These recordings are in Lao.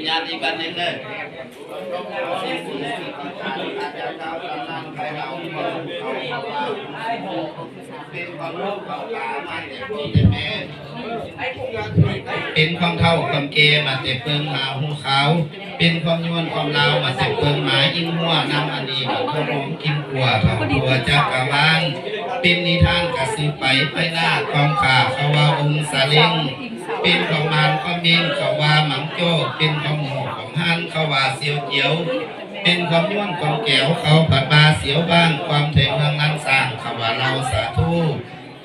ຍາດອີກບັດໜຶ່ງເດີ. ເປັນຄວາມເຖົ້າຄວາມແກ່ມາແຕ່ເບິ່ງຫາຫູຂາວ, ເປັນຄວາມຍວນຄວາມລາວມາແຕ່ເບິ່ງໝາອິງຫົວ. ນຳອັນນີ້ມາທະລອງກິນກົວເທົ່າທົ່ວຈັກກະວານ, ເປັນນິທານກະສືບໄປພາຍໜ້າ. ຄວາມຂ້າເຂົາວ່າອົງສະເລັງ, ເປັນຄວາມມານຄວາມເມັງເຂົາວ່າໝັງໂຈ້, ເປັນຄວາມໂຫດຄວາມຮ້ານເຂົາວ່າສ່ຽວຈຽວ, ເປັນຄວາມຍວນຄວາມແກວເຂົາພັດວ່າສ່ຽວບ້ານ, ຄວາມໄທເມືອງລ້ານຊ້າງເຂົາວ່າເຫຼົ້າສາໂທ.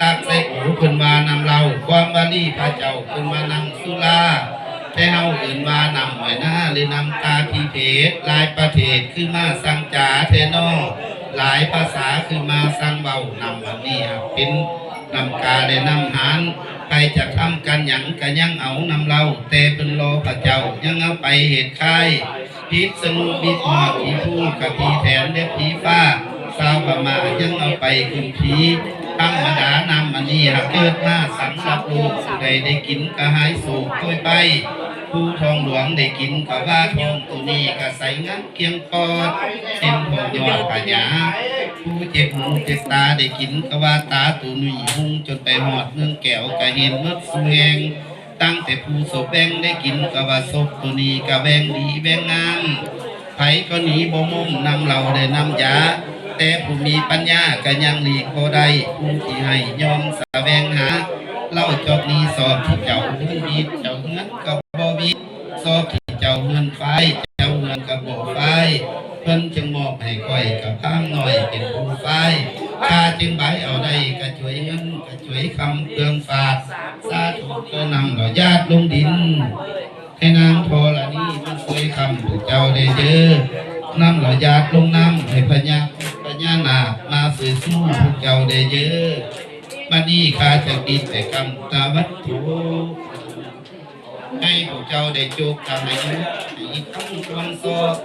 ຕັກໃສ່ໂອເພິ່ນວ່ານ້ຳເຫຼົ້າ, ຄວາມວາລີພະເຈົ້າເພິ່ນວ່ານ້ຳສຸລາ, ແຕ່ເຮົາເອີ້ນວ່ານ້ຳອ້ອຍນາ ຫຼື ນ້ຳຕາພິເພດ. ຫຼາຍປະເທດຄືມາສັ່ງຈາແທ້ນໍ, ຫຼາຍພາສາຄືມາສັ່ງເວົ້າ. ນ້ຳອັນນີ້ຫາກເປັນນ້ຳກາ ແລະ ນ້ຳຫານ, ໃຜຈະທຳການຫຍັງກະຍັງເອົານ້ຳເຫຼົ້າ, ແຕ່ເພິ່ນລໍພະເຈົ້າຍັງເອົາໄປເຮັດຂາຍ. ພິດສະນຸວິດຮອດ ຜີພູກະຜີແຖນ ແລະ ຜີຟ້າ, ຊາວພະມ້າຍັງເອົາໄປຂຶ້ນຜີ. ທຳມະດານ້ຳອັນນີ້ຫາກເກີດມາສຳລັບໂລກ, ຜູ້ໃດໄດ້ກິນກະຫາຍໂສກໂພຍໄພ, ຜູ້ທ້ອງຫຼວງໄດ້ກິນກະວ່າທ້ອງໂຕນີ້ກະໃສງາມກຽງປອດ, ເຕັມທ້ອງຍອດພະຍາ. ຜູ້ເຈັບຫູເຈັບຕາໄດ້ກິນກະວ່າຕາໂຕນີ້ຮຸ່ງຈົນໄປຮອດເມືອງແກ້ວກະເຫັນໝົດສູ່ແຫ່ງ. ຕັ້ງແຕ່ຜູ້ສົບແຫວ່ງໄດ້ກິນກະວ່າສົບໂຕນີ້ກະແຫວ່ງດີແຫວ່ງງາມ. ໃຜກໍໜີບໍ່ມົ້ມນ້ຳເຫຼົ້າແລະນ້ຳຢາ, ແຕ່ຜູ້ມີປັນຍາກະຍັງຫຼີກບໍ່ໄດ້. ຜູ້ທີ່ໃຫ້ຍ່ອມສະແຫວງຫາ, ເຫຼົ້າຈອກນີ້ຊອກທີ່ເຈົ້າເຮືອນບິດ, ເຈົ້າເຮືອນກະບໍ່ບິດ, ຊອກທີ່ເຈົ້າເຮືອນຝາຍ, ເຈົ້າເຮືອນກະບໍ່ຝາຍ. ເພິ່ນຈຶ່ງມອບໃຫ້ຂ້ອຍກະພາມນ້ອຍເປັນຜູ້ຝາຍ, ຂ້າຈຶ່ງບາຍເອົາໄດ້ກະຈວຍເງິນ ກະຈວຍຄຳເຄື່ອງຝາກ. ສາທຸເດີ ນ້ຳຫຼໍ່ຢາດລົງດິນ ໃຫ້ນາງທໍລະນີມາຊ່ວຍຄ້ຳພວກເຈົ້າແດ່ເດີ. ນ້ຳຫຼໍ່ຢາດລົງນ້ຳ ໃຫ້ພະຍາ ພະຍານາກມາຊ່ວຍຊູພວກເຈົ້າແດ່ເດີ. ບັດນີ້ຂ້າຈະບິດໄປກຳຕາວັດຖຸ ໃຫ້ພວກເຈົ້າໄດ້ຈົກກຳໃຫ້ຢູ່ ໃຫ້ອີກຄັ້ງຄວນຊອກ.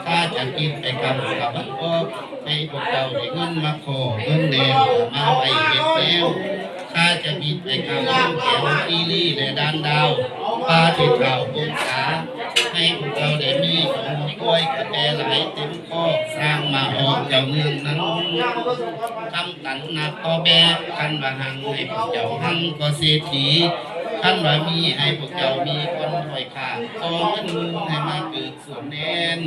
ຂ້າຈະປິດໄປກຳຕາວັນອອກ ໃຫ້ພວກເຈົ້າໄດ້ເງິນມາຂໍເງິນແດ່ ມາໄວ້ເຮັດແນວ. ຂ້າຈະປິດໄປກຳເມືອງແກ້ວຄີລີ ແລະ ດ່ານດາວ ປະເທດລາວວົງສາ ໃຫ້ພວກເຈົ້າໄດ້ມີງົວຄວາຍກະແປຫຼາຍເຕັມຄອກ ຊ້າງມ້າອອກເຈົ້າເມືອງນັ້ນ. ຄຳ ກັນນັບຕໍ່ແບບ ຄັນວ່າຮັ່ງໃຫ້ພວກເຈົ້າຮັ່ງກໍເສດຖີ ຄັນວ່າມີໃຫ້ພວກເຈົ້າມີຄວນຖ້ອຍຂ້າ ຂໍເງິນໝື່ນໃຫ້ມາເກີດສວນແໜນ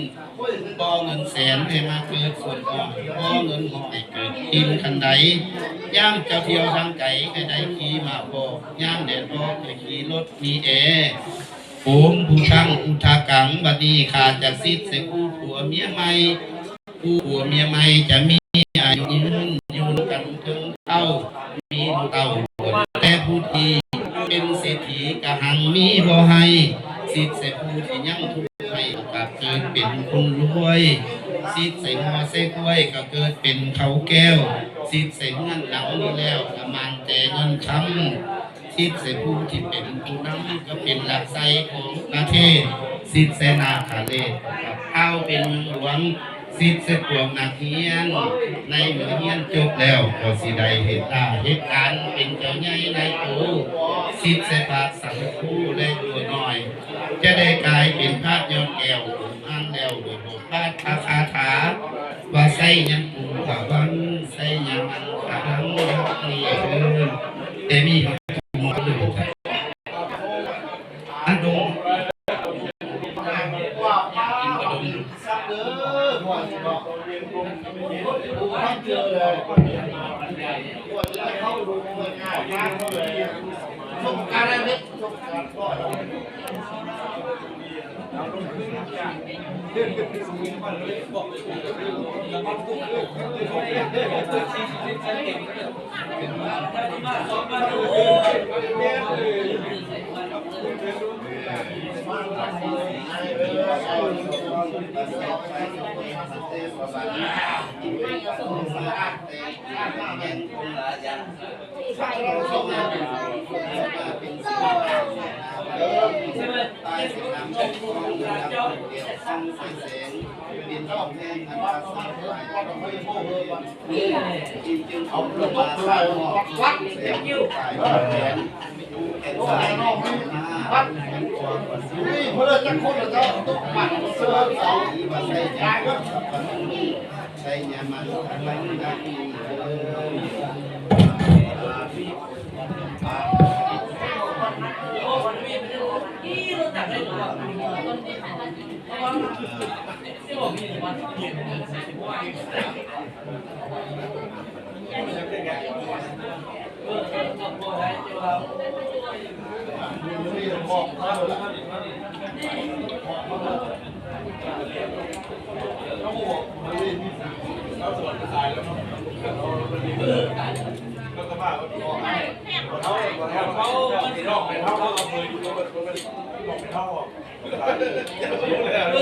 ຂໍເງິນແສນໃຫ້ມາເກີດສວນອ້ອຍ ຂໍເງິນຮ້ອຍເກີດຖິ່ນຄັນໃດ ຍາມເຈົ້າທ່ຽວທາງໄກໃຫ້ໄດ້ຂີ່ມ້າພໍ້ ຍາມແດດອອກໃຫ້ຂີ່ລົດມີແອ ໂອມພຸດທັງ ອຸດທະກັງ ບັດນີ້ຂ້າຈະສິດໃສ່ຄູ່ຜົວເມຍໃໝ່ ຄູ່ຜົວເມຍໃໝ່ຈະມີອາຍຸຍືນ ຢູ່ນຳກັນເຖິງເຖົ້າ ມີລູກເຕົ້າ ແຕ່ຜູ້ທີ່ເປັນເສດຖີກະຮັ່ງມີບໍ່ໃຫ້ ສິດໃສ່ຜູ້ທີ່ຍັງທຸກໃຫ້ກະເກີດເປັນຄົນລວຍ ສິດໃສ່ງົວໃສ່ຄວາຍກະເກີດເປັນເຂົາແກ້ວ ສິດໃສ່ເຮືອນຫຼັງນີ້ແລ້ວກະໝານແຕ່ເງິນຄຳ ສິດໃສ່ຜູ້ທີ່ເປັນຜູ້ນຳ ກໍເປັນຫຼັກໄຊຂອງປະເທດ ສິດໃສ່ນາຄະເລດ ກໍເອົາເປັນເມືອງຫຼວງ ສິດໃສ່ພວກນັກຮຽນ ໃນເມື່ອຮຽນຈົບແລ້ວ ກໍຊິໄດ້ເຮັດລາເຮັດການເປັນເຈົ້າໃຫຍ່ນາຍໂຕ ສິດໃສ່ພະສັງຄູ ແລະ ຕົວນ້ອຍ ຈະໄດ້ກາຍເປັນພະຍອດແກ້ວ ອົງອັນແລ້ວໂດຍ ພາດພະຄາຖາ ວ່າໄຊຍະກຸມພະວັງ ໄຊຍະມັງຄະລັງ ຮັກນີ້ເທີ້ນ ແຕ່ມີເຮົາຈະມອບເລີຍ ອັນດົງ ກິນກະດົງ ສົງການເຮັດ ສົງການກໍ ເພິ່ນຈັກຄົນລະເຈົ້າ ຕົກບັດເຊີນເອົາ ໄດ້ຍາມມັນທັງຫຼັງນີ້ເດ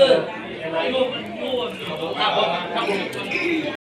ີ. ເອີ